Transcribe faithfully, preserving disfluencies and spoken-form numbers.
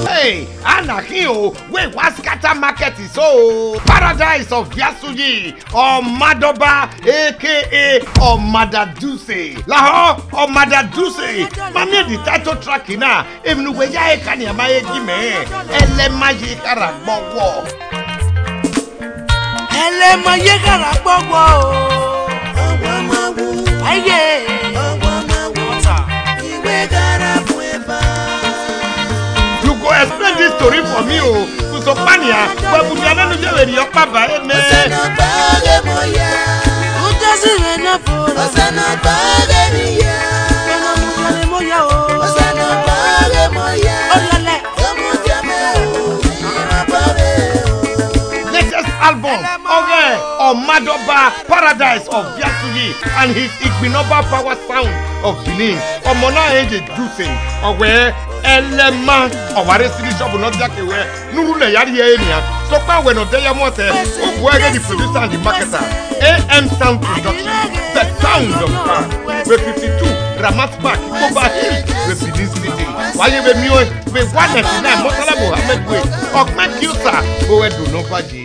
Hey, Anakin o, wey wan scatter market is so. Paradise of Vyasuji, Omadoba, A K A Omada Duse. Laho, Omada Duse. Mami, the title track na. Emnu we ya e kani ama e gi me. Ele ma ye kara gbowo. Ele ma ye kara gbowo. Aye. You go explain this story for me o. Kusopania, babudia nanu jeweri okpaba eme. Utasi we na poro. Osana bage mi ya. Kana mugale moya o. Osana bage moya. Olale. Latest album, Oge Omadoba, Paradise of Vyasuyi, and his Igbinoba Power Sound of Benin. Omona Eje Duse, Owe Elema, Oware City Shop, not Jakewe, Nurule Yari Enya. So, pa we no dey mote, Ogwege, the producer and the marketer, A M Sound Production, the sound of God, with fifty-two Ramat Park, Koba Hill, with Benin City. Why you with me? With one ninety-nine Murtala Mohammed Way, Okme Kiyusa, Owe Dunobaji.